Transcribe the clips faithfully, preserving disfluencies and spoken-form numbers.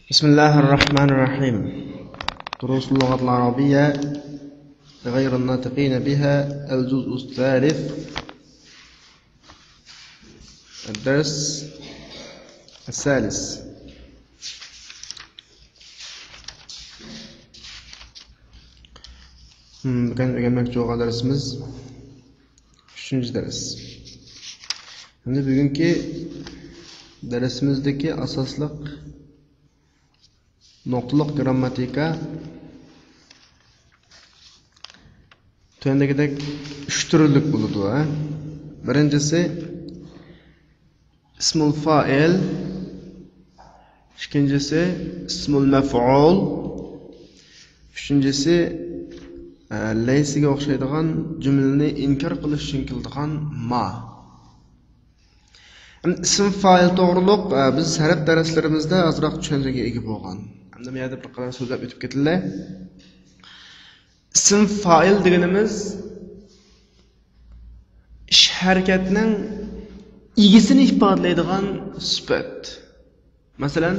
بسم الله الرحمن الرحيم. دروس اللغة العربية لغير الناطقين بها، الجزء الثالث، الدرس الثالث. Hmm, بۈگۈن ئۆگەنمەكچى بولغان دەرسىمىز ئۈچىنچى دەرس. ئەمدى بۈگۈنكى دەرسىمىزدىكى ئاساسلىق نۇقتىلىق گىرامماتىكا تۆۋەندىكىدەك ئۈچ تۈرلۈك بولىدۇ، ھە. بىرىنچىسى ئىسمۇل فائىل، ئىككىنچىسى ئىسمۇل مەفئۇل، ئۈچىنچىسى، ئە، لەيسىگە ئوخشايدىغان جۈملىنى ئىنكار قىلىش ئۈچۈن كېلىدىغان ما. ئىسىم فائىل توغرۇلۇق، ئە، بىز ھەرپ دەرسلىرىمىزدە ئازراق چۈشەنچىگە ئىگە بولغان. ئەمدى بۇ يەردە بىر قەدەر سۆزلەپ ئۆتۈپ كېتىلە. ئىسىم فائىل دېگىنىمىز ئىش ھەرىكەتنىڭ ئىگىسىنى ئىپادىلەيدىغان سۈپەت. مەسىلەن،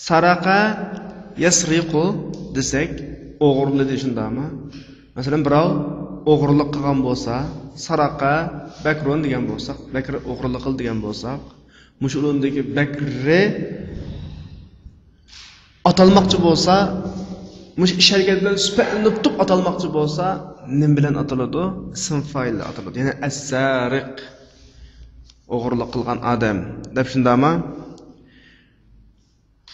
سارەقە يەسرىقۇ دېسەك، ئوغرىلىدى، شۇنداقمۇ؟ مەسىلەن، بىراۋ ئوغرىلىق قىلغان بولسا، سارەقە بەكرۇن دېگەن بولساق، بەكرى ئوغرىلىق قىلدى دېگەن بولساق، مۇشۇ ئورۇندىكى بەكرى ئاتالماقچى بولسا، مۇشۇ ئىش ھەرىكەت بىلەن سۈپەتلىنىپ تۇرۇپ ئاتالماقچى بولسا، نېمە بىلەن ئاتىلىدۇ؟ ئىسىم فائىل ئاتىلىدۇ. يەنى ئەسسارىق، ئوغرىلىق قىلغان ئادەم دەپ، شۇنداقمۇ؟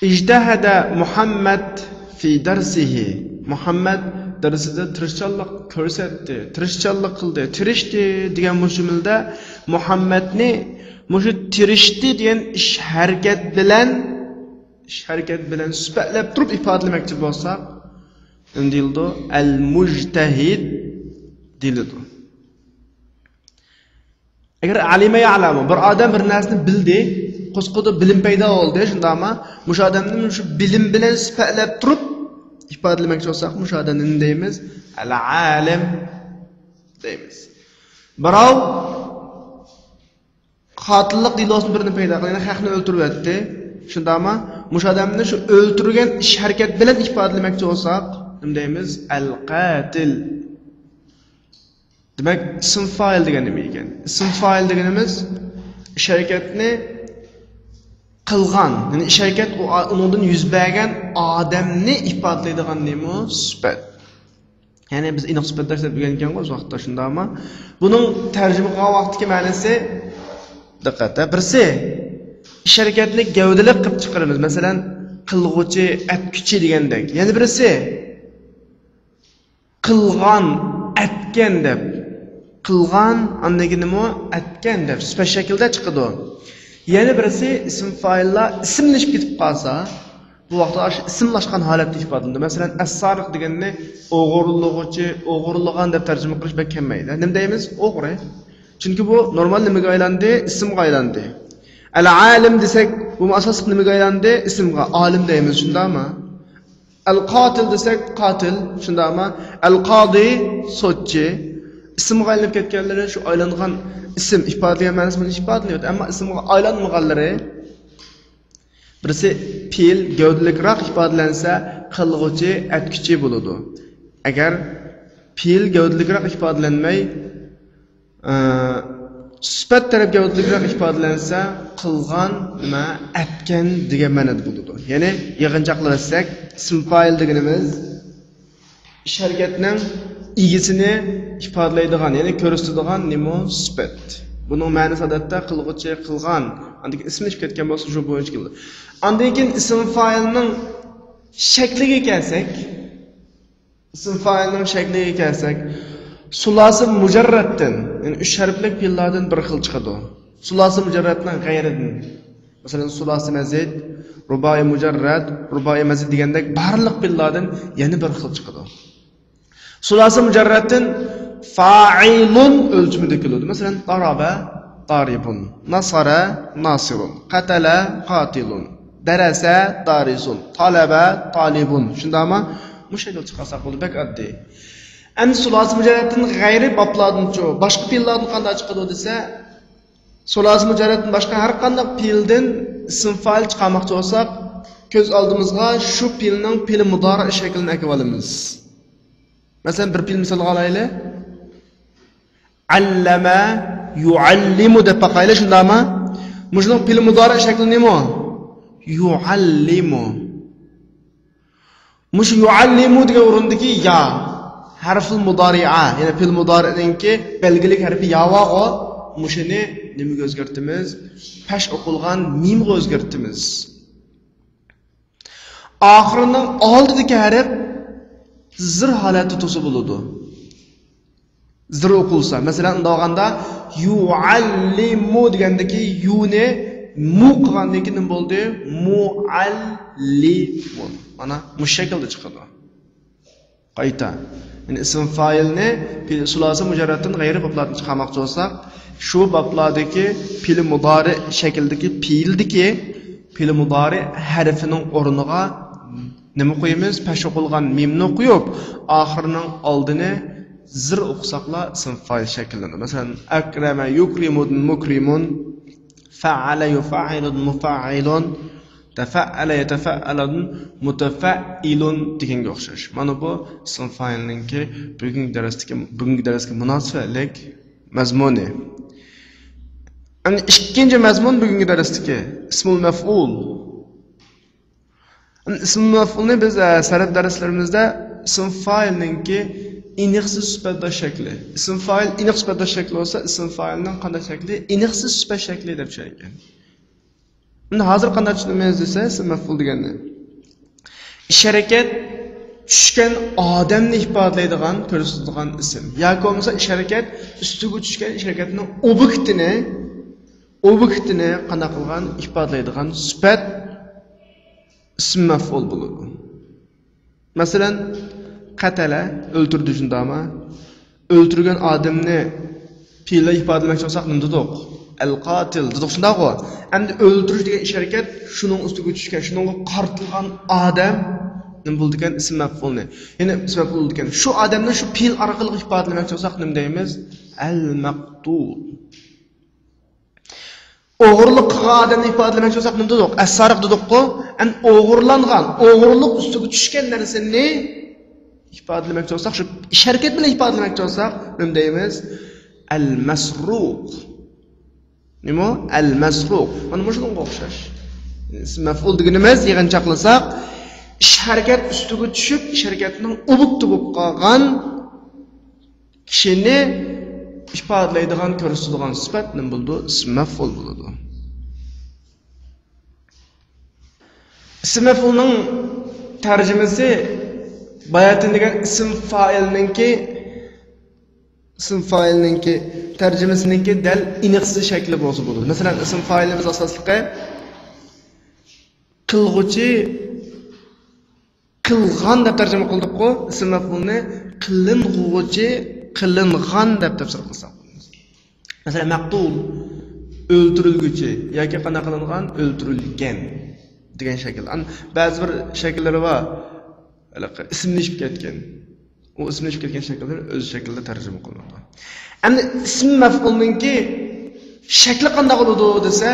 ئىجتەھەدە مۇھەممەد فى دەرسىھى. مۇھەممەد دەرسىدە تىرىشچانلىق كۆرسەتتى، تىرىشچانلىق قىلدى، تىرىشتى دېگەن بۇ جۈملىدە مۇھەممەدنى مۇشۇ تىرىشتى دېگەن ئىش ھەرىكەت بىلەن، ئىش ھەرىكەت بىلەن سۈپەتلەپ تۇرۇپ ئىپادىلىمەكچى بولساق، نېمە دېيىلىدۇ؟ ئەل مۇجتەھىد دېيىلىدۇ. ئەگەر ئەلىمە يەلەمۇ، بىر ئادەم بىر نەرسىنى بىلدى، قوسقىدا بىلىم پەيدا بولدى، شۇنداقمۇ؟ مۇشۇ ئادەمنى مۇشۇ بىلىم بىلەن سۈپەتلەپ تۇرۇپ ئىپادىلىمەكچى بولساق، مۇشۇ ئادەمنى نېمە دەيمىز؟ ئەل ئالىم دەيمىز. بىراۋ قاتىللىق دېلوسىنى بىرىنى پەيدا قىلدى، يەنى خەقنى ئۆلتۈرۈۋەتتى. شۇنداقمۇ؟ مۇشۇ ئادەمنى شۇ ئۆلتۈرگەن ئىش ھەرىكەت بىلەن ئىپادىلىمەكچى بولساق، نېمە دەيمىز؟ ئەل قاتىل. دېمەك، ئىسىم فائىل دېگەن نېمە ئىكەن؟ ئىسىم فائىل دېگىنىمىز ئىش ھەرىكەتنى قىلغان، يەنى ئىش ھەرىكەت ئۇ-، ئۇنىڭدىن يۈز بەرگەن ئادەمنى ئىپادىلەيدىغان نېمە؟ سۈپەت. يەنى بىز ئېنىق سۈپەتدە ئىشلەپ ئۆگەنگەنغۇ ئۆز ۋاقتىدا، شۇنداقمۇ؟ بۇنىڭ تەرجىمە قىلغان ۋاقتىدىكى مەنىسى، دىققەت، بىرسى، ئىش ھەرىكەتنى گەۋدىلىك قىلىپ چىقىرىمىز. مەسىلەن، قىلغۇچى، ئەتكۈچى دېگەندەك. يەنە بىرسى، قىلغان، ئەتكەن دەپ. قىلغان، ئاندىن كېيىنمۇ ئەتكەن دەپ سۈپەت شەكلىدە چىقىدۇ. يەنە بىرسى، ئىسىم فائىللار ئىسىملىشىپ كېتىپ قالسا، بۇ ۋاقىتتا ئاشۇ ئىسىملاشقان ھالەتتە ئىپادىلىنىدۇ. مەسىلەن، ئەسسارىق دېگەننى ئوغرىلىغۇچى، ئوغرىلىغان دەپ تەرجىمە قىلىش بەك كەلمەيدۇ. نېمە دەيمىز؟ ئوغرى. چۈنكى بۇ نورمال نېمىگە ئايلاندى؟ ئىسىمغا ئايلاندى. ئەل ئالىم دېسەك، بۇمۇ ئاساسلىق نېمىگە ئايلاندى؟ ئىسىمغا. ئالىم دەيمىز، شۇنداقمۇ؟ ئەل قاتىل دېسەك، قاتىل، شۇنداقمۇ؟ ئەل قادى، سوتچى. ئىسىمغا ئايلىنىپ كەتكەنلىرى شۇ ئايلانغان ئىسىم ئىپادىلىگەن مەنىسى بۇنى ئىپادىلەيدۇ. ئەمما ئىسىمغا ئايلانمىغانلىرى، بىرسى پېئىل گەۋدىلىكراق ئىپادىلەنسە، قىلغۇچى، ئەتكۈچى بولىدۇ. ئەگەر پېئىل گەۋدىلىكراق ئىپادىلەنمەي، ئە، سۈپەت تەرەپ گەۋدىلىكراق ئىپادىلەنسە، قىلغان، نېمە، ئەتكەن دېگەن مەنىدە بولىدۇ. يەنى يىغىنچاقلىۋەتسەك، ئىسىم فائىل دېگىنىمىز ئىش ھەرىكەتنىڭ ئىگىسىنى ئىپادىلەيدىغان، يەنى كۆرسىتىدىغان نېمە؟ سۈپەت. بۇنىڭ مەنىسى ئادەتتە قىلغۇچى، قىلغان، ئاندىن كېيىن ئىسىملىشىپ كەتكەن بولسا، شۇ بويىچە كېلىدۇ. ئاندىن كېيىن ئىسىم فائىلنىڭ شەكلىگە كەلسەك، ئىسىم فائىلنىڭ شەكلىگە كەلسەك، سۇلاسى مۇجەررەتتىن، يەنى ئۈچ ھەرپلىك پېئىللاردىن بىر خىل چىقىدۇ. سۇلاسى مۇجەررەتنىڭ غەيرىدىن. مەسىلەن، سۇلاسى مەزىد، رۇبائىي مۇجەررەت، رۇبائىي مەزىد دېگەندەك بارلىق پېئىللاردىن يەنە بىر خىل چىقىدۇ. سۇلاسى مۇجەررەتتىن فائىلۇن ئۆلچىمىدە كېلىدۇ. مەسىلەن، ضرب ضاربۇن، نصر ناصرۇن، قتل قاتىلۇن، درس دارسۇن، طلب طالبۇن. شۇنداقمۇ؟ مۇشۇ شەكىلدە چىقارساق بولىدۇ، بەك ئاددىي. ئەمدى سۇلاسى مۇجەررەتتىن غەيرىي بابلاردىنچۇ، باشقا پېئىللاردىن قانداق چىقىدۇ دېسە، سۇلاسە مۇجەررەتتىن باشقا ھەر قانداق پېئىلدىن ئىسىم فائىل چىقارماقچى بولساق، كۆز ئالدىمىزغا شۇ پېئىلنىڭ پېئىلى مۇدارىئ شەكلىنى ئەكىۋالىمىز. مەسىلەن، بىر پېئىل مىسالغا ئالايلى. ئەللەمە يۇئەللىمۇ دەپ باقايلى، شۇنداقمۇ؟ مۇشۇنىڭ پېئىلى مۇدارىئ شەكلى نېمە؟ يۇئەللىمۇ. مۇشۇ يۇئەللىمۇ دېگەن ئورۇندىكى يا، ھەرفۇل مۇدارىئە، يەنى پېئىل مۇدارىئنىڭكى بەلگىلىك ھەرپى يا بارغۇ، مۇشۇنى نېمىگە ئۆزگەرتىمىز؟ پەش ئوقۇلغان مىمغا ئۆزگەرتىمىز. ئاخىرىنىڭ ئالدىدىكى ھەرپ زىر ھالەتتە تۇرسا بولىدۇ. زىر ئوقۇلسا. مەسىلەن، ئۇنداق بولغاندا، يۇئەللىمۇ دېگەندىكى يۇنى مۇ قىلغاندىن كېيىن نېمە بولدى؟ مۇئەللىمۇن. مانا، مۇشۇ شەكىلدە چىقىدۇ. قايتا. يەنى ئىسىم فائىلنى پېئىل سۇلاسە مۇجەررەتتىن غەيرىي بابلاردىن چىقارماقچى بولساق، شۇ بابلاردىكى پېئىل مۇدارىئ شەكلىدىكى پېئىلدىكى پېئىل مۇدارىئ ھەرپىنىڭ ئورنىغا نېمە قويىمىز؟ پەش ئوقۇلغان مىمنى قويۇپ، ئاخىرىنىڭ ئالدىنى زىر ئوقۇساقلا ئىسىم فائىل شەكىللىنىدۇ. مەسىلەن، ئەكرەمە يۇكرىمۇدىن مۇكرىمۇن، فەئەلە يۇفەئىلۇدىن مۇفەئىلۇن، تەفەئەلە يەتەفەئەلۇدىن مۇتەفەئىلۇن دېگەنگە ئوخشاش. مانا بۇ ئىسىم فائىلنىڭكى بۈگۈنكى دەرستىكى، بۈگۈنكى دەرسكە مۇناسىۋەتلىك مەزمۇنى. ئەمدى ئىككىنچى مەزمۇن بۈگۈنكى دەرستىكى ئىسمۇل مەفئۇل. ئىسمۇل مەفئۇلنى بىز، ئە، سەرەپ دەرسلىرىمىزدە ئىسىم فائىلنىڭكى ئېنىقسىز سۈپەتداش شەكلى. ئىسىم فائىل ئېنىق سۈپەتداش شەكلى بولسا، ئىسىم فائىلنىڭ قانداق شەكلى؟ ئېنىقسىز سۈپەت شەكلى دەپ چۈشەنگەن. ئەمدى ھازىر قانداق چۈشىنىمىز دېسە، ئىسىم مەفئۇل دېگەننى. ئىش ھەرىكەت چۈشكەن ئادەمنى ئىپادىلەيدىغان، كۆرسىتىدىغان ئىسىم. ياكى بولمىسا ئىش ھەرىكەت ئۈستىگە چۈشكەن ئىش ھەرىكەتنىڭ ئوبيېكتىنى، ئوبيېكتىنى قانداق قىلغان، ئىپادىلەيدىغان سۈپەت ئىسىم مەفئۇل بولىدۇ. مەسىلەن، قەتەلە، ئۆلتۈردى، شۇنداقمۇ؟ ئۆلتۈرگەن ئادەمنى پېئىللا ئىپادىلىمەكچى بولساق نېمە دېدۇق؟ ئەل قاتىل دېدۇق، شۇنداقغۇ؟ ئەمدى ئۆلتۈرۈش دېگەن ئىش ھەرىكەت شۇنىڭ ئۈستىگە چۈشكەن، شۇنىڭغا قارىتىلغان ئادەم نېمە بولىدىكەن؟ ئىسىم مەپئۇلنى. يەنى ئىسىم مەپئۇل بولىدىكەن. شۇ ئادەمنى شۇ پېئىل ئارقىلىق ئىپادىلىمەكچى بولساق نېمە دەيمىز؟ ئەل مەقتۇل. ئوغرىلىق قىلغان ئادەمنى ئىپادىلىمەكچى بولساق نېمە دېدۇق؟ ئەسسارىق دېدۇققۇ. ئەمدى ئوغرىلانغان، ئوغرىلىق ئۈستىگە چۈشكەن نەرسىنى ئىپادىلىمەكچى بولساق، شۇ ئىش ھەرىكەت بىلەن ئىپادىلىمەكچى بولساق نېمە دەيمىز؟ ئەل مەسرۇق. نېمە؟ ئەل مەسرۇق. مانا مۇشۇنىڭغا ئوخشاش. ئىسىم مەفئۇل دېگىنىمىز، يىغىنچاقلىساق، ئىش ھەرىكەت ئۈستىگە چۈشۈپ، ئىش ھەرىكەتنىڭ ئوبيېكتى بولۇپ قالغان كىشىنى ئىپادىلەيدىغان، كۆرسىتىدىغان سۈپەت نېمە بولىدۇ؟ ئىسىم مەفئۇل بولىدۇ. ئىسىم مەفئۇلنىڭ تەرجىمىسى باياتىن دېگەن ئىسىم فائىلنىڭكى، ئىسىم فائىلنىڭكى تەرجىمىسىنىڭكى دەل ئېنىقسىز شەكلى بولسا بولىدۇ. مەسىلەن، ئىسىم فائىلىمىز ئاساسلىقى قىلغۇچى، قىلغان دەپ تەرجىمە قىلدۇققۇ، ئىسىم مەپئۇلنى قىلىنغۇچى، قىلىنغان دەپ تەپسىر قىلساق. مەسىلەن، مەقتۇل، ئۆلتۈرۈلگۈچى ياكى قانداق قىلىنغان؟ ئۆلتۈرۈلگەن دېگەن شەكىل. ئان-، بەزى بىر شەكىللىرى بار، ھېلىقى ئىسىملىشىپ كەتكەن. ئۇ ئىسىملىشىپ كەتكەن شەكىللىرى ئۆز شەكلىدە تەرجىمە قىلىنىدۇ. ئەمدى ئىسىم مەپئۇلنىڭكى شەكلى قانداق بولىدۇ دېسە،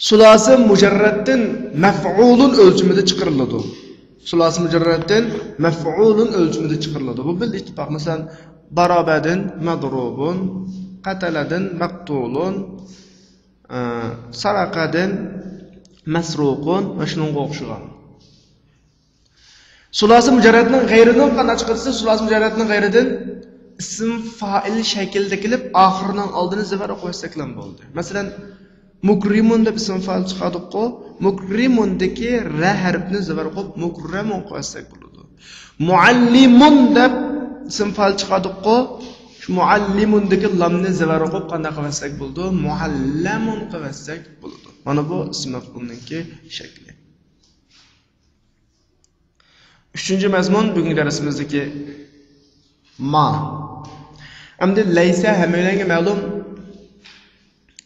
سۇلاسە مۇجەررەتتىن مەفئۇلۇن ئۆلچىمىدە چىقىرىلىدۇ. سۇلاسە مۇجەررەتتىن مەفئۇلۇن ئۆلچىمىدە چىقىرىلىدۇ. بۇ بىللە ئىتتىپاق. مەسىلەن، ضربەدىن مضروب، قتلدىن مقتول، ئە، سرقدىن مسروق ۋە شۇنىڭغا ئوخشىغان. سۇلاسە مۇجەررەتنىڭ غەيرىدىن قانداق چىقىرسا، سۇلاسە مۇجەررەتنىڭ غەيرىدىن ئىسىم فائىل شەكلىدە كېلىپ، ئاخىرىنىڭ ئالدىنى زىبەر ئوقۇۋەتسەكلەم بولدى. مەسىلەن، مۇكرىمۇن دەپ ئىسىم فائىل چىقاردۇققۇ، مۇكرىمۇندىكى رە ھەرپنى زىبەر ئوقۇپ، مۇكرەمۇن قىلىۋەتسەك بولىدۇ. مۇئەللىمۇن دەپ ئىسىم فائىل چىقاردۇققۇ، شۇ مۇئەللىمۇندىكى لامنى زىبەر ئوقۇپ، قانداق قىلىۋەتسەك بولىدۇ؟ مۇئەللەمۇن قىلىۋەتسەك بولىدۇ. مانا بۇ ئىسىم مەفئۇلنىڭكى شەكلى. ئۈچىنچى مەزمۇن بۈگۈنكى دەرسىمىزدىكى ما. ئەمدى لەيسە ھەممەيلەنگە مەلۇم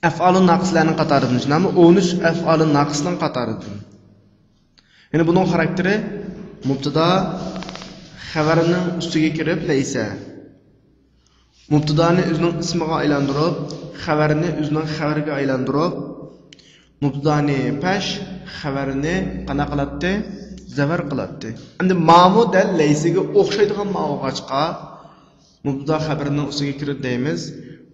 ئەفئالۇن ناقىسلارنىڭ قاتارىدىن، شۇنداقمۇ؟ ئون ئۈچ ئەفئالۇن ناقىسنىڭ قاتارىدىن. يەنى بۇنىڭ خاراكتېرى مۇبتەدا خەۋەرنىڭ ئۈستىگە كىرىپ لەيسە. مۇبتىدانى ئۆزىنىڭ ئىسمىغا ئايلاندۇرۇپ، خەۋەرنى ئۆزىنىڭ خەۋىرىگە ئايلاندۇرۇپ، مۇبتىدانى پەش، خەۋەرنى قانداق قىلاتتى؟ زەۋەر قىلاتتى. ئەمدى مامۇ دەل لەيسىگە ئوخشايدىغان ما بولغاچقا، مۇبتىدا خەۋەرنىڭ ئۈستىگە كىرىدۇ دەيمىز.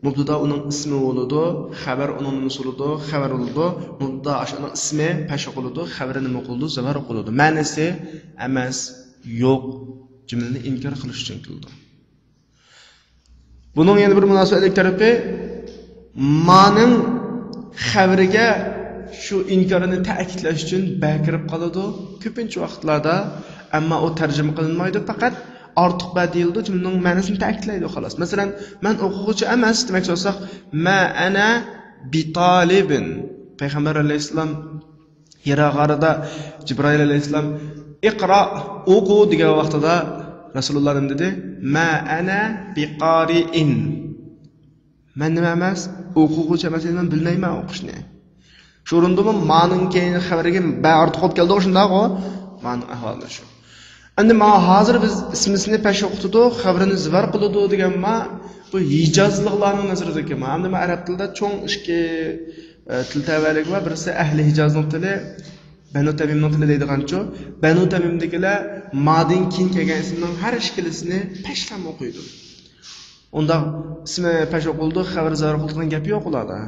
مۇبتىدا ئۇنىڭ ئىسمى بولىدۇ، خەۋەر ئۇنىڭ نېمىسى بولىدۇ؟ خەۋەر بولىدۇ. مۇبتىدا ئاشۇنىڭ ئىسمى پەش ئوقۇلىدۇ، خەۋىرى نېمە ئوقۇلىدۇ؟ زەۋەر ئوقۇلىدۇ. مەنىسى ئەمەس، يوق، جۈملىنى ئىنكار قىلىش ئۈچۈن كېلىدۇ. بۇنىڭ يەنە بىر مۇناسىۋەتلىك تەرىپى، مانىڭ خەۋىرىگە شۇ ئىنكارنى تەكىتلەش ئۈچۈن بە كىرىپ قالىدۇ. كۆپىنچە ۋاقىتلاردا، ئەمما ئۇ تەرجىمە قىلىنمايدۇ، پەقەت ئارتۇق بە دېيىلىدۇ، جۈملىنىڭ مەنىسىنى تەكىتلەيدۇ، خالاس. مەسىلەن، مەن ئوقۇغۇچى ئەمەس دېمەكچى بولساق، ما ئەنە بىتالىبىن. پەيغەمبەر ئەلەيھىسسالام ھىرا غارىدا جىبرائىل ئەلەيھىسسالام، «ئىقرا، ئوقۇ» دېگەن ۋاقتىدا رەسۇلۇللا نېمە دېدى؟ «ما ئەنە بىقارىئىن.» مەن نېمە ئەمەس؟ ئوقۇغۇچى ئەمەس، مەن بىلمەيمەن ئوقۇشنى. شۇ ئورۇندىمۇ مانىڭ كەينى خەۋىرىگە بە ئارتۇق بولۇپ كەلدىغۇ، شۇنداقغۇ؟ مانىڭ ئەھۋالى شۇ. ئەمدى مانا ھازىر بىز ئىسمىسىنى پەش ئوقۇتىدۇ، خەۋىرىنى زىۋەر قىلىدۇ دېگەن ما، بۇ ھىجازلىقلارنىڭ نەزىرىدىكى ما. ئەمدى ما ئەرەب تىلىدا چوڭ ئىككى، ئە، تىل تەۋەلىكى بار. بىرسى ئەھلى ھىجازنىڭ تىلى، بەنۇ تەمىمنىڭ تىلى دەيدىغانچۇ. بەنۇ تەمىمدىكىلەر مادىن كېيىن كەلگەن ئىسىمنىڭ ھەر ئىككىلىسىنى پەشلەم ئوقۇيدۇ. ئۇنداق ئىسمى پەش ئوقۇلىدۇ، خەۋىرى زىۋەر ئوقۇلىدىغان گەپ يوق ئۇلاردا.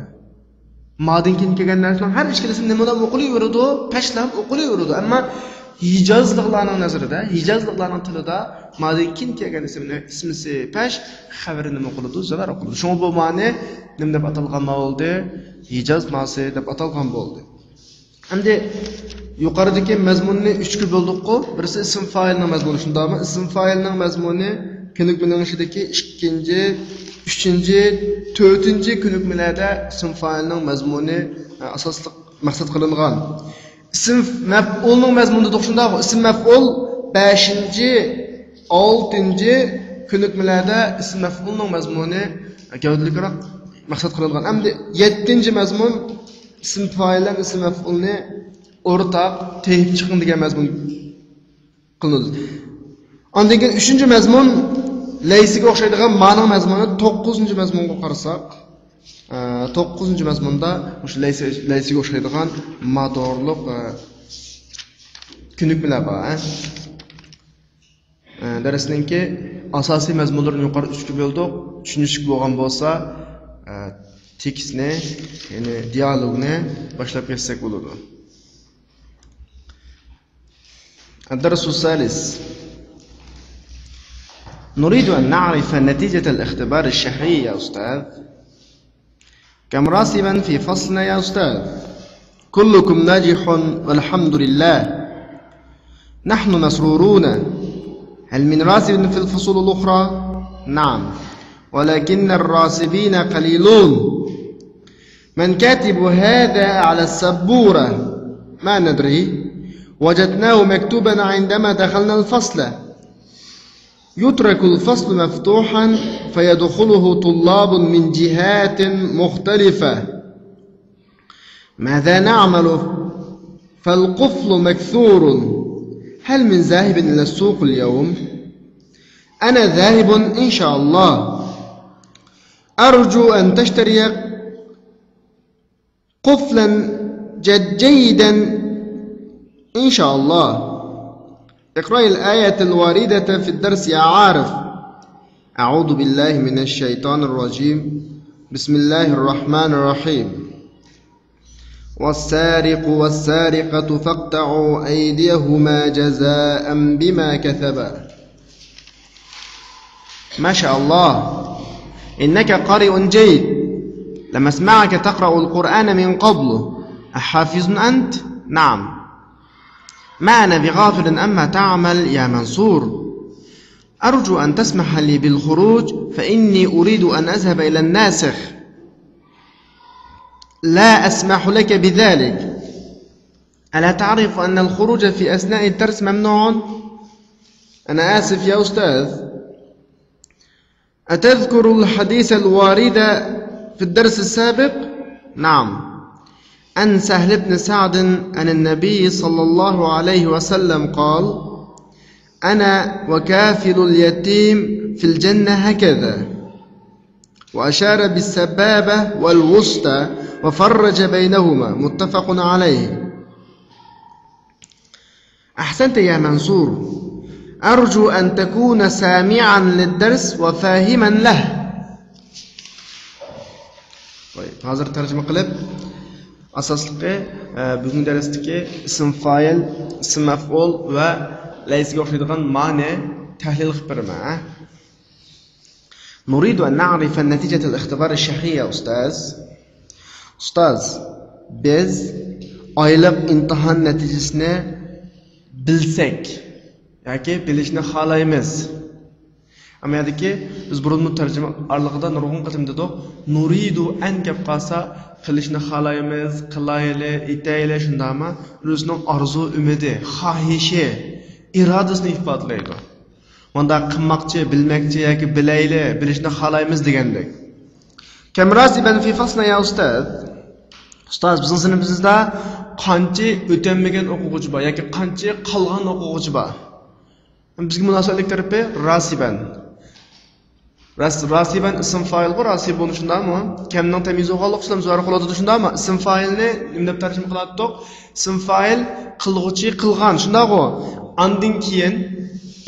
مادىن كېيىن كەلگەن نەرسىنىڭ ھەر ئىككىلىسى نېمىلا ئوقۇلۇۋېرىدۇ، پەشلەم ئوقۇلۇۋېرىدۇ. ئەمما ھىجازلىقلارنىڭ نەزىرىدە، ھىجازلىقلارنىڭ تىلىدا مادىن كېيىن كەلگەن ئىسىمنى، ئىسمىسى پەش، خەۋىرى نېمە ئوقۇلىدۇ؟ زىۋەر ئوقۇلىدۇ. شۇڭا بۇ مانى نېمە دەپ ئاتالغان ما بولدى؟ ھىجاز ماسى دەپ ئاتالغان بولدى. ئەمدى يۇقىرىدىكى مەزمۇننى ئۈچكە بۆلدۇققۇ. بىرسى ئىسىم فائىلنىڭ مەزمۇنى، شۇنداقمۇ؟ ئىسىم فائىلنىڭ مەزمۇنى كۆنۈكمىنىڭ ئىچىدىكى ئىككىنچى، ئۈچىنچى، تۆتىنچى كۆنۈكمىلەردە ئىسىم فائىلنىڭ مەزمۇنى، ئە، ئاساسلىق مەقسەت قىلىنغان. ئىسىم مەفئۇلنىڭ مەزمۇنى دېدۇق، شۇنداقمۇ؟ ئىسىم مەفئۇل بەشىنچى، ئالتىنچى كۆنۈكمىلەردە ئىسىم مەفئۇلنىڭ مەزمۇنى گەۋدىلىكرەك مەقسەت قىلىنغان. ئەمدى يەتتىنچى مەزمۇن، ئىسىم فائىل ھەم ئىسىم مەفئۇلنى ئورتاق تېپىپ چىقىڭ دېگەن مەزمۇن قىلىنىدۇ. ئاندىن كېيىن ئۈچىنچى مەزمۇن، لەيسىگە ئوخشايدىغان مانىڭ مەزمۇنى. توققۇزىنچى مەزمۇنغا قارىساق، ئە، توققۇزىنچى مەزمۇندا مۇشۇ لەيسە-، لەيسىگە ئوخشايدىغان ما توغرۇلۇق، ئە، كۆنۈكمىلەر بار، ئە. ئە، دەرسنىڭكى ئاساسىي مەزمۇنلىرىنى يۇقىرى ئۈچكە بۆلدۇق. چۈشىنىشلىك بولغان بولسا، ئە، تېكىستنى، يەنى دىيالوگنى باشلاپ كەتسەك بولىدۇ. الدرس الثالث. نريد أن نعرف نتيجة الاختبار الشهري يا أستاذ. كم راسبا في فصلنا يا أستاذ؟ كلكم ناجح والحمد لله. نحن مسرورون. هل من راسب في الفصول الأخرى؟ نعم، ولكن الراسبين قليلون. من كاتب هذا على السبورة؟ ما ندري، وجدناه مكتوبا عندما دخلنا الفصل. يترك الفصل مفتوحا فيدخله طلاب من جهات مختلفة. ماذا نعمل؟ فالقفل مكسور. هل من ذاهب إلى السوق اليوم؟ أنا ذاهب إن شاء الله. أرجو أن تشتري قفلا جد جيدا إن شاء الله. اقرأ الآية الواردة في الدرس يا عارف. أعوذ بالله من الشيطان الرجيم. بسم الله الرحمن الرحيم. والسارق والسارقة فاقطعوا أيديهما جزاء بما كسبا. ما شاء الله، إنك قارئ جيد، لم أسمعك تقرأ القرآن من قبل، أحافظ أنت؟ نعم. ما أنا بغافل عما تعمل يا منصور. أرجو أن تسمح لي بالخروج، فإني أريد أن أذهب إلى الناسخ. لا أسمح لك بذلك. ألا تعرف أن الخروج في أثناء الدرس ممنوع؟ أنا آسف يا أستاذ. أتذكر الحديث الوارد في الدرس السابق؟ نعم. عن سهل بن سعد عن النبي صلى الله عليه وسلم قال: أنا وكافل اليتيم في الجنة هكذا. وأشار بالسبابة والوسطى وفرج بينهما، متفق عليه. أحسنت يا منصور. أرجو أن تكون سامعا للدرس وفاهما له. طيب، ھازىر تەرجىمە قىلىپ، ئاساسلىقى، ئە، بۈگۈنكى دەرستىكى ئىسىم فايىل، ئىسىم مەفئۇل ۋە لەيسىگە ئوخشايدىغان مانى تەھلىل قىلىپ بېرىمەن، ھە؟ نريد أن نعرف نتيجة الاختبار الشهري يا أستاذ. ئۇستاز، بىز ئايلىق ئىمتىھان نەتىجىسىنى بىلسەك ياكى بىلىشنى خالايمىز. ئەمما يەردىكى بىز بۇرۇنمۇ تەرجىمە ئارىلىقىدا نۇرغۇن قېتىم دېدۇق، نۇرىدۇ ئەن كەپ قالسا، قىلىشنى خالايمىز، قىلايلى، ئېيتايلى، شۇنداقمۇ؟ ئۆزىنىڭ ئارزۇ ئۈمىدى، خاھىشى، ئىرادىسىنى ئىپادىلەيدۇ. مۇنداق قىلماقچى، بىلمەكچى ياكى بىلەيلى، بىلىشنى خالايمىز دېگەندەك. كم راسبا في فصلنا يا أستاذ؟ ئۇستاز، بىزنىڭ سىنىپىمىزدا قانچە ئۆتەلمىگەن ئوقۇغۇچى بار ياكى قانچە قالغان ئوقۇغۇچى بار؟ بىزگە مۇناسىۋەتلىك تەرىپى راسىبەن. راس-، راسىبەن ئىسىم فائىلغۇ، راسىبۇن شۇنداقمۇ؟ كەمنىڭ تەميىزى بولغانلىقى ئۈچۈن زۇھۇر قىلىۋاتىدۇ، شۇنداقمۇ؟ ئىسىم فائىلنى نېمە دەپ تەرجىمە قىلاتتۇق؟ ئىسىم فائىل قىلغۇچى قىلغان، شۇنداقغۇ؟ ئاندىن كېيىن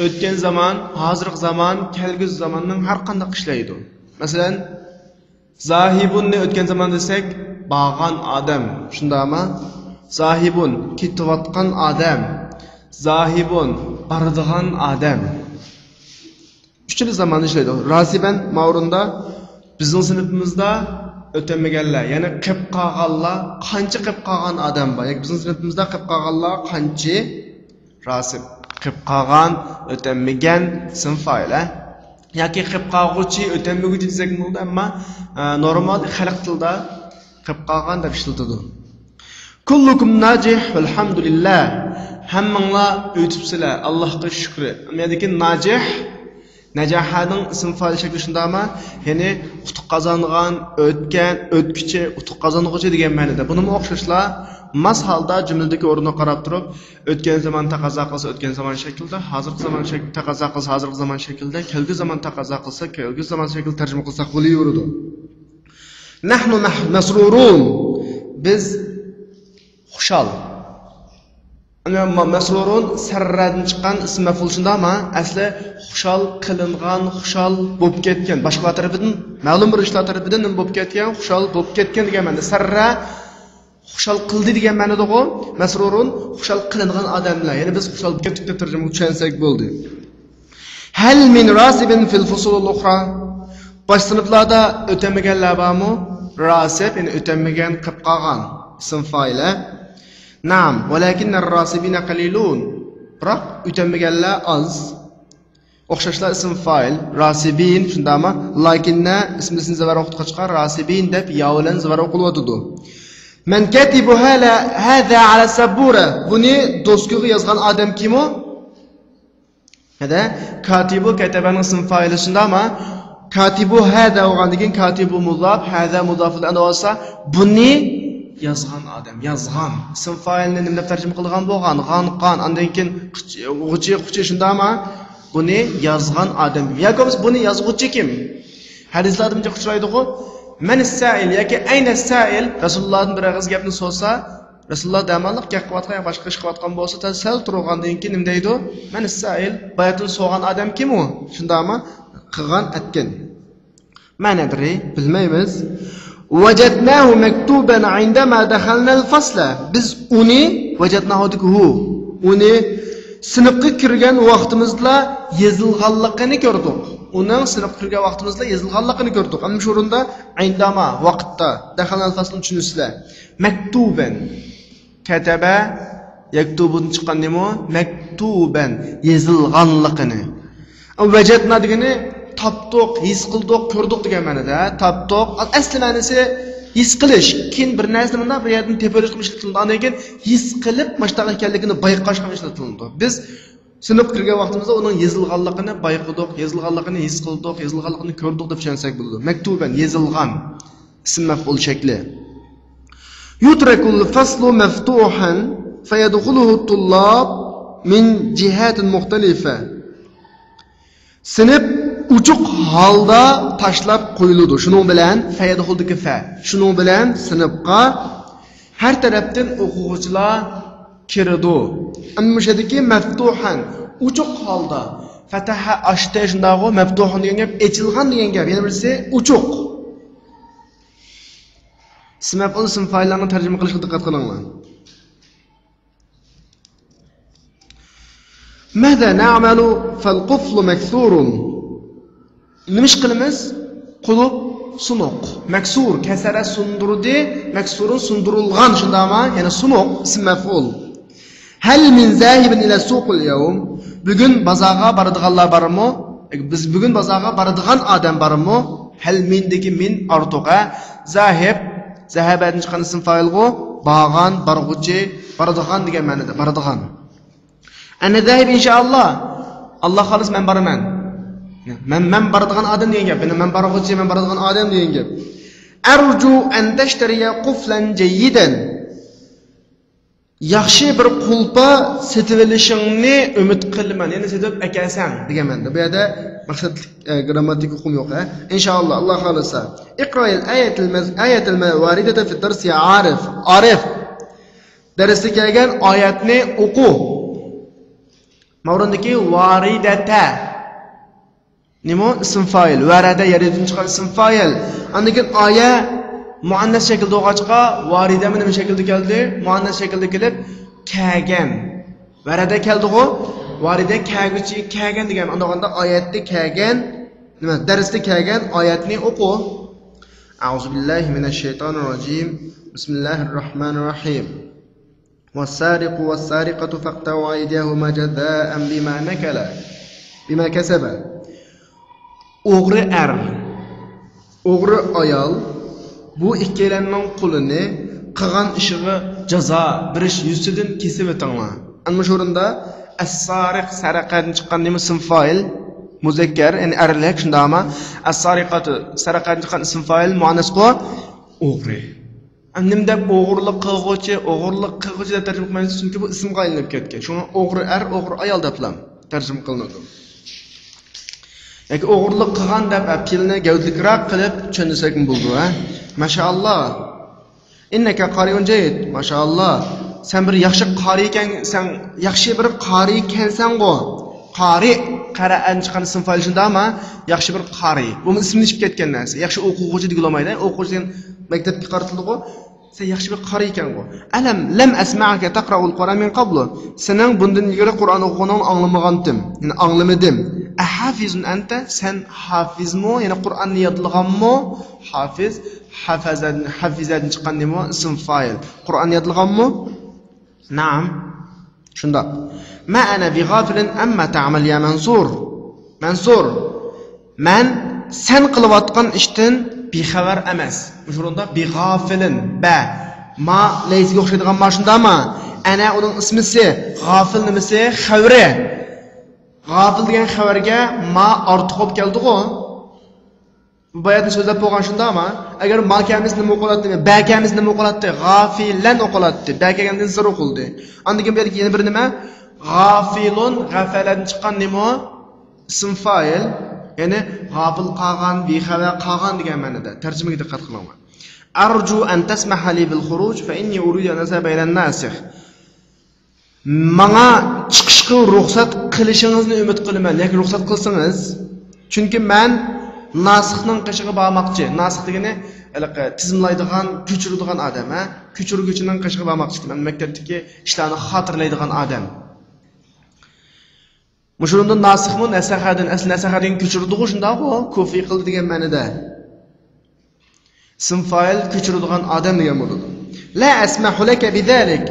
ئۆتكەن زامان، ھازىرقى زامان، كەلگۈسى زاماننىڭ ھەر قانداق ئىشلەيدۇ. مەسىلەن، زاھىبۇننى ئۆتكەن زامان دېسەك، بارغان ئادەم، شۇنداقمۇ؟ زاھىبۇن، كېتىۋاتقان ئادەم. زاھىبۇن، بارىدىغان ئادەم. ئۈچىنچى زاماننى ئىشلەيدۇ. راسىبەن ماۋرۇندا بىزنىڭ سىنىپىمىزدا ئۆتەلمىگەنلەر، يەنى قېلىپ قالغانلار، قانچە قېلىپ قالغان ئادەم بار؟ ياكى بىزنىڭ سىنىپىمىزدا قېلىپ قالغانلار قانچە؟ راسىب. قېلىپ قالغان، ئۆتەلمىگەن، ئىسىم فائىل، ھە؟ ياكى قېلىپ قالغۇچى، ئۆتەلمىگۈچى دېسەك بولىدۇ، ئەمما، ئە، نورمال خەلق تىلىدا قېلىپ قالغان دەپ ئىشلىتىدۇ. كلكم ناجح والحمد لله. ھەممىڭلار ئۆتۈپسىلەر، ئاللاھقا شۈكرى. ئەمما يەردىكى ناجىھ، نەجەھەنىڭ ئىسىم فائىل شەكلى شۇنداقمۇ؟ يەنى ئۇتۇق قازانغان، ئۆتكەن، ئۆتكۈچى، ئۇتۇق قازانغۇچى دېگەن مەنىدە. بۇنىمۇ ئوخشاشلا ماس ھالدا جۈملىدىكى ئورنىغا قاراپ تۇرۇپ، ئۆتكەن زامان تەقەززا قىلسا ئۆتكەن زامان شەكلىدە، ھازىرقى زامان شەك-، تەقەززا قىلسا ھازىرقى زامان شەكلىدە، كەلگۈسى زامان تەقەززا قىلسا كەلگۈسى زامان شەكلىدە تەرجىمە قىلساق بولۇۋېرىدۇ. نحن مح-، مسرورون. بىز خۇشال. ئەنە ما-، مەسرۇرۇن سەررەدىن چىققان ئىسىم مەپئۇل شۇنداقمۇ؟ ئەسلى خۇشال قىلىنغان، خۇشال بولۇپ كەتكەن. باشقىلار تەرىپىدىن، مەلۇم بىر ئىشلار تەرىپىدىن نېمە بولۇپ كەتكەن؟ خۇشال بولۇپ كەتكەن دېگەن مەنىدە. سەررە خۇشال قىلدى دېگەن مەنىدىغۇ. مەسرۇرۇن خۇشال قىلىنغان ئادەملەر. يەنى بىز خۇشال بولۇپ كەتتۇق دەپ تەرجىمە قىلىپ چۈشەنسەك بولدى. هل من راسب في الفصول الأخرى؟ باشقا سىنىپلاردا ئۆتەلمىگەنلەر بارمۇ؟ راسىب، يەنى ئۆتەلمىگەن، قېلىپ قالغان ئىسىم فائىلى. نعم، ولكن الراسبين قليلون. بىراق ئۆتەلمىگەنلەر ئاز. ئوخشاشلا ئىسىم فائىل، راسىبىن، شۇنداقمۇ؟ لەكىننى ئىسمىسىنى زىبار ئوقۇتقاچقا، راسىبىن دەپ يا بىلەن زىبار ئوقۇلۇۋاتىدۇ. من كاتب هذا، هذا على السبورة؟ بۇنى دوسكىغا يازغان ئادەم كىم ئۇ؟ ھەدە، كاتىبۇ كەتەبەنىڭ ئىسىم فائىلى شۇنداقمۇ؟ كاتىبۇ ھەدە بولغاندىن كېيىن كاتىبۇ مۇزاپ، ھەدە مۇزاپۇ ئىلەيھ بولسا، بۇنى يازغان ئادەم، يازغان. ئىسىم فائىلنى نېمە دەپ تەرجىمە قىلىدىغان بولغان؟ غان، قان. ئاندىن كېيىن قىچ-، غۇچى، قۇچى شۇنداقمۇ؟ بۇنى يازغان ئادەم كىم؟ ياكى بولمىسا بۇنى يازغۇچى كىم؟ ھەدىسلەردە بۇنچە ئۇچرايدىغۇ. مەن سائىل ياكى ئەينە سائىل؟ رەسۇلۇللادىن بىر ئېغىز گەپنى سورىسا، رەسۇلۇللا دەماللىق گەپ قىلىۋاتقان يا باشقا ئىش قىلىۋاتقان بولسا، سەل تۇرغاندىن كېيىن نېمە دەيدۇ؟ مەن سائىل، باياتىن سورىغان ئادەم كىم ئۇ؟ شۇنداقمۇ؟ قىلغان، ئەتكەن. ما ندري، بىلمەيمىز. وجدناه مكتوبا عندما دخلنا الفصل. بىز ئۇنى، ۋەجەدناھۇدىكى ھۇ، ئۇنى سىنىپقا كىرگەن ۋاقتىمىزدىلا يېزىلغانلىقىنى كۆردۇق. ئۇنىڭ سىنىپقا كىرگەن ۋاقتىمىزدا يېزىلغانلىقىنى كۆردۇق. ئەمما شۇ ئورۇندا عندما، ۋاقىتتا، دخلنا الفصل نى چۈشىنىسىلەر. مكتوبا. كتب يكتب دىن چىققان نېمە ئۇ؟ مەكتۇبەن، يېزىلغانلىقىنى. ۋەجەدنا دېگىنى تاپتۇق، ھېس قىلدۇق، كۆردۇق دېگەن مەنىدە. تاپتۇق. ئەسلى مەنىسى ھېس قىلىش. كېيىن بىر نەرسىنى مۇنداق بىر يەردىن تېپىۋېلىشقا ئىشلىتىلىدۇ. ئاندىن كېيىن ھېس قىلىپ، مۇشۇنداق ئىكەنلىكىنى بايقاشقا ئىشلىتىلىدۇ. بىز سىنىپقا كىرگەن ۋاقتىمىزدا ئۇنىڭ يېزىلغانلىقىنى بايقىدۇق، يېزىلغانلىقىنى ھېس قىلدۇق، يېزىلغانلىقىنى كۆردۇق دەپ چۈشەنسەك بولىدۇ. مەكتۇبەن، يېزىلغان. ئىسىم مەفئۇل شەكلى. يترك الفصل مفتوحا فيدخله الطلاب من جهات مختلفة. سىنىپ ئوچۇق ھالدا تاشلاپ قويۇلىدۇ. شۇنىڭ بىلەن فەيەدخۇلدىكى فە. شۇنىڭ بىلەن سىنىپقا ھەر تەرەپتىن ئوقۇغۇچىلار كىرىدۇ. ئەمما مۇشۇ يەردىكى مەفتۇھەن، ئوچۇق ھالدا. فەتەھە ئاچتى، شۇنداقغۇ، مەفتۇھەن دېگەن گەپ ئېچىلغان دېگەن گەپ. يەنە بىرسى ئوچۇق. ئىسىم مەفئۇل، ئىسىم فائىللارنى تەرجىمە قىلىشقا دىققەت قىلىڭلار. ماذا نعمل فالقفل مكسور. نېمە ئىش قىلىمىز؟ قۇلۇپ سۇنۇق. مەكسۇر، كەسەرە سۇندۇردى، مەكسۇرۇن سۇندۇرۇلغان، شۇنداقمۇ؟ يەنى سۇنۇق، ئىسىم مەفئۇل. هل من ذاهب إلى السوق اليوم؟ بۈگۈن بازارغا بارىدىغانلار بارمۇ؟ بىز بۈگۈن بازارغا بارىدىغان ئادەم بارمۇ؟ هل مىندىكى مىن ئارتۇق، ھە؟ زاھىب، زەھەبەدىن چىققان ئىسىم فائىلغۇ، بارغان، بارغۇچى، بارىدىغان دېگەن مەنىدە، بارىدىغان. ئەنە زاھىب ئىنشائاللا. ئاللا خالىسا مەن بارىمەن. مەن، مەن بارىدىغان ئادەم دېگەن گەپ. مەن بارغۇچى، مەن بارىدىغان ئادەم دېگەن گەپ. أرجو أن تشتري قفلا جيدا. ياخشى بىر قۇلپا سېتىۋېلىشىڭنى ئۈمىد قىلىمەن. يەنى سېتىپ ئەكەلسەڭ دېگەن مەنىدە. بۇ يەردە مەقسەتلىك، ئە، گرامماتىك ئۇقۇم يوق، ھە؟ ئىنشائاللا، ئاللا خالىسا. اقرأ الآية المز-، آية الواردة في الدرس يا عارف. ئارىف. دەرستە كەلگەن ئايەتنى ئوقۇ. ماۋرىندىكى ۋارىدەتە. نېمە؟ ئىسىم فائىل. ۋەرەدە، يەردىن چىققان ئىسىم فائىل. ئاندىن كېيىن ئايە مۇئەننەس شەكىلدە بولغاچقا، ۋارىدەمۇ نېمە شەكىلدە كەلدى؟ مۇئەننەس شەكىلدە كېلىپ، كەگەن. ۋەرەدە كەلدىغۇ؟ ۋارىدە كەگۈچى، كەگەن دېگەن. ئانداغاندا ئايەتتە كەگەن، نېمە؟ دەرستە كەگەن ئايەتنى ئوقۇ. أعوذ بالله من الشيطان الرجيم. بسم الله الرحمن الرحيم. والسارق والسارقة فاقطعوا أيديهما جزاء بما نكلا، بما كسبا. ئوغرى ئەر، ئوغرى ئايال، بۇ ئىككىيلەننىڭ قولىنى قىلغان ئىشىغا جازا بېرىش يۈزىسىدىن كېسىۋېتىڭلار. ئەنە مۇشۇ ئورۇندا ئەسسارىق، سەرەقەدىن چىققان نېمە؟ ئىسىم فائىل، مۇزەككەر، يەنى ئەرلىك، شۇنداقمۇ؟ ئەسسارىقاتۇ، سەرەقەدىن چىققان ئىسىم فائىل، مۇئەننەسقۇ؟ ئوغرى. نېمە دەپ ئوغرىلىق قىلغۇچى، ئوغرىلىق قىلغۇچى دەپ تەرجىمە قىلمايمىز، چۈنكى بۇ ئىسىمغا ئايلىنىپ كەتكەن. شۇڭا ئوغرى ئەر، ئوغرى ئايال دەپلا تەرجىمە قىلىنىدۇ. ياكى ئوغرىلىق قىلغان دەپ، ئە، پېئىلنى گەۋدىلىكراق قىلىپ چۈشەنسەكمۇ بولىدۇ، ھە؟ ماشائاللا. إنك قارئ جيد. ماشائاللا. سەن بىر ياخشى قارى ئىكەنسەن، ياخشى بىر قارى ئىكەنسەنغۇ. قارى، قەرەئەدىن چىققان ئىسىم فائىل شۇنداقمۇ؟ ياخشى بىر قارى. بۇمۇ ئىسىملىشىپ كەتكەن نەرسە. ياخشى ئوقۇغۇچى دېگىلى بولمايدۇ. ئوقۇغۇچى دېگەن مەكتەپكە قارىتىلىدىغۇ. سەن ياخشى بىر قارى ئىكەنغۇ. ألم، لم أسمعك تقرأ القرآن من قبل. سېنىڭ بۇندىن ئىلگىرى قۇرئان ئوقۇغىنىڭنى ئاڭلىمىغانتىم. يەنى ئاڭلىمىدىم. أحافظ أنت؟ سەن ھافىزمۇ؟ يەنى قۇرئاننى يادلىغانمۇ؟ ھافىز، ھافىزەدىن، ھافىزەدىن چىققان نېمە؟ ئىسىم فائىل. قۇرئاننى يادلىغانمۇ؟ نەئەم. شۇنداق. ما أنا بغافل عما تعمل يا منصور. مەنسۇر، مەن سەن قىلىۋاتقان ئىشتىن بىخەۋەر ئەمەس. مۇشۇ ئورۇندا بىغافىلىن، بە، ما لەيسىگە ئوخشايدىغان ما شۇنداقمۇ؟ ئەنە ئۇنىڭ ئىسمىسى، غافىل نېمىسى؟ خەۋىرى. غافىل دېگەن خەۋەرگە ما ئارتۇق بولۇپ كەلدىغۇ. باياتىن سۆزلەپ بولغان شۇنداقمۇ؟ ئەگەر ما كەلمىسە نېمە ئوقۇلاتتى؟ بە كەلمىسە نېمە ئوقۇلاتتى؟ غافىلەن ئوقۇلاتتى. بە كەلگەندىن زىر ئوقۇلدى. ئاندىن كېيىن بۇ يەردىكى يەنە بىر نېمە؟ غافىلۇن، غەفەلەدىن چىققان نېمە ئۇ؟ ئىسىم فائىل. يەنى غاپىل قالغان، بىخەۋەر قالغان دېگەن مەنىدە. تەرجىمىگە دىققەت قىلىڭلار. أرجو أن تسمح لي بالخروج فإني أريد أن أذهب إلى الناسخ. ماڭا چىقىشقا رۇخسەت قىلىشىڭىزنى ئۈمىد قىلىمەن، ياكى رۇخسەت قىلسىڭىز. چۈنكى مەن ناسىخنىڭ قېشىغا بارماقچى. ناسىخ دېگىنى ھېلىقى تىزىملايدىغان، كۆچۈرىدىغان ئادەم، ھە؟ كۆچۈرگۈچىنىڭ قېشىغا بارماقچى. مەن مەكتەپتىكى ئىشلارنى خاتىرىلەيدىغان ئادەم. مۇشۇنىڭدا ناسىخمۇ نەسەخەدىن، ئەسلى نەسەخە دېگەن كۆچۈرىدىغۇ، شۇنداقغۇ؟ كوپىي قىلدى دېگەن مەنىدە. ئىسىم فائىل كۆچۈرىدىغان ئادەم دېگەن بولىدۇ. لا أسمح لك بذلك.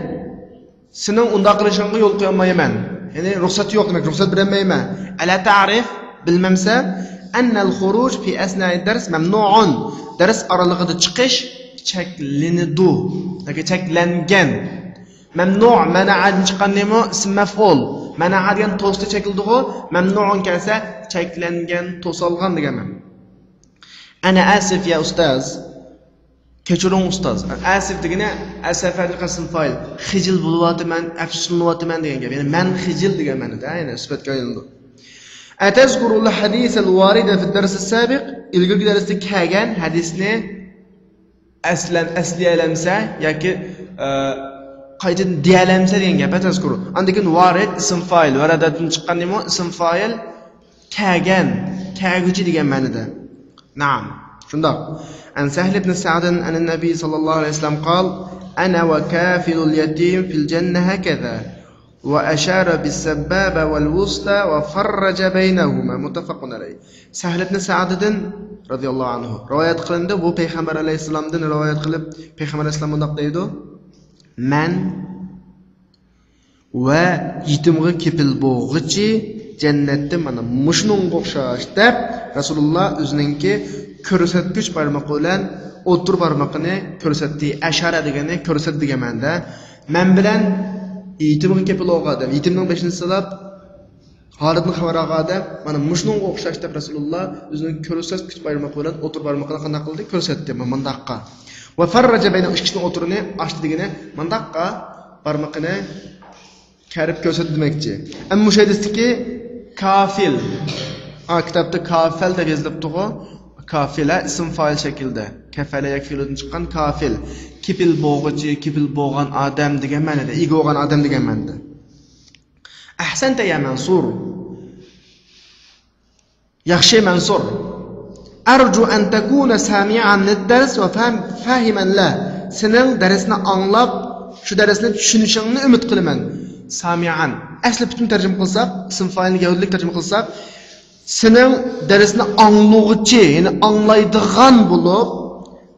سېنىڭ ئۇنداق قىلىشىڭغا يول قويالمايمەن. يەنى رۇخسەت يوق دېمەك، رۇخسەت بېرەلمەيمەن. ألا تعرف؟ بىلمەمسەن؟ أن الخروج في أثناء الدرس ممنوع. دەرس ئارىلىقىدا چىقىش چەكلىنىدۇ. ياكى چەكلەنگەن. مەمنۇ، مەنەئەدىن چىققان نېمە؟ ئىسىم مەفئۇل. مەنەئە دېگەن توستى، چەكلىدىغۇ. مەمنۇئۇن كەلسە چەكلەنگەن، توسالغان دېگەن مەنە. أنا آسف يا أستاذ. كەچۈرۈڭ ئۇستاز. ئاسىف دېگىنى ئەسەفەدىن قىسىم فائىل. خىجىل بولۇۋاتىمەن، ئەپسۇسلىنىۋاتىمەن دېگەن گەپ. يەنى مەن خىجىل دېگەن مەنىدە، يەنى سۈپەتكە ئايلىنىدۇ. أتذكر الحديث الوارد في الدرس السابق؟ ئىلگىرىكى دەرستە كەلگەن ھەدىسنى ئەسلەن-، ئەسلىيەلەمسە ياكى، ئە، قايتىدىن دېيەلەمسە دېگەن گەپ، تەزكۇرۇ. ئاندىن كېيىن ۋارىد، ئىسىم فائىل، ۋەرەدەدىن چىققان نېمە؟ ئىسىم فائىل، كەلگەن، كەلگۈچى دېگەن مەنىدە. نەئەم، شۇنداق. عن سهل بن سعد عن النبي صلى الله عليه وسلم قال: أنا وكافل اليتيم في الجنة هكذا، وأشار بالسبابة والوسطى وفرج بينهما، متفق عليه. سەھل ئىبن سەئدىدىن رەزىياللاھۇ ئەنھۇ رىۋايەت قىلىندى. بۇ پەيغەمبەر ئەلەيھىسسالامدىن رىۋايەت قىلىپ، پەيغەمبەر ئەلەيھىسسالام مۇنداق دەيدۇ: مەن ۋە يېتىمغا كېپىل بولغۇچى جەننەتتە مانا مۇشۇنىڭغا ئوخشاش، دەپ، رەسۇلۇللا ئۆزىنىڭكى كۆرسەتكۈچ بارمىقى بىلەن ئوتتۇرا بارمىقىنى كۆرسەتتى. ئەشارە دېگەنى كۆرسەت دېگەن مەنىدە. مەن بىلەن يېتىمغا كېپىل بولغان ئادەم، يېتىمنىڭ بېشىنى سىلاپ، ھالىدىن خەۋەر ئالغان ئادەم، مانا مۇشۇنىڭغا ئوخشاش، دەپ، رەسۇلۇللا ئۆزىنىڭ كۆرسەتكۈچ بارمىقى بىلەن ئوتتۇرا بارمىقىنى قانداق قىلدى؟ كۆرسەتتى. مانا مۇنداققا. ۋە فەررەجە بەينە، ئىككىسىنىڭ ئوتتۇرىنى ئاچتى دېگىنى، مۇنداققا بارمىقىنى كەرىپ كۆرسەتتى دېمەكچى. ئەمما مۇشۇ ھەدىستىكى كافىل. ھا، كىتابتا كافەل دەپ يېزىلىپتىغۇ. كافىلە ئىسىم فائىل شەكلىدە. كەفەلە يەكفىلۇدىن چىققان كافىل. كېپىل بولغۇچى، كېپىل بولغان ئادەم دېگەن مەنىدە. ئىگە بولغان ئادەم دېگەن مەنىدە. ئەھسەنتە يا مەنسۇر. ياخشى مەنسۇر. أرجو أن تكون سامعا للدرس وفاهما له. سېنىڭ دەرسنى ئاڭلاپ، شۇ دەرسنى چۈشىنىشىڭنى ئۈمىد قىلىمەن. سامىئان. ئەسلى پۈتۈن تەرجىمە قىلساق، ئىسىم فائىلنى گەۋدىلىك تەرجىمە قىلساق، سېنىڭ دەرسنى ئاڭلىغۇچى، يەنى ئاڭلايدىغان بولۇپ،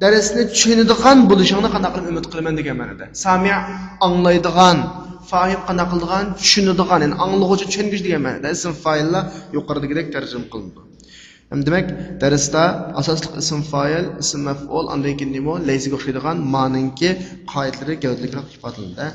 دەرسنى چۈشىنىدىغان بولۇشۇڭنى قانداق قىلىپ ئۈمىد قىلىمەن دېگەن مەنىدە. سامىئ، ئاڭلايدىغان، فاھىم، قانداق قىلىدىغان، چۈشىنىدىغان، يەنى ئاڭلىغۇچى، چۈشەنگۈچى دېگەن مەنىدە. ئىسىم فائىللار يۇقىرىدىكىدەك تەرجىمە قىلىنىدۇ. ھەم دېمەك، دەرستە ئاساسلىق ئىسىم فائىل، ئىسىم مەفئۇل، ئاندىن كېيىن نېمە؟ لەيسىگە ئوخشايدىغان مانىڭكى قائىدىلىرى گەۋدىلىكرەك ئىپادىلىنىدۇ.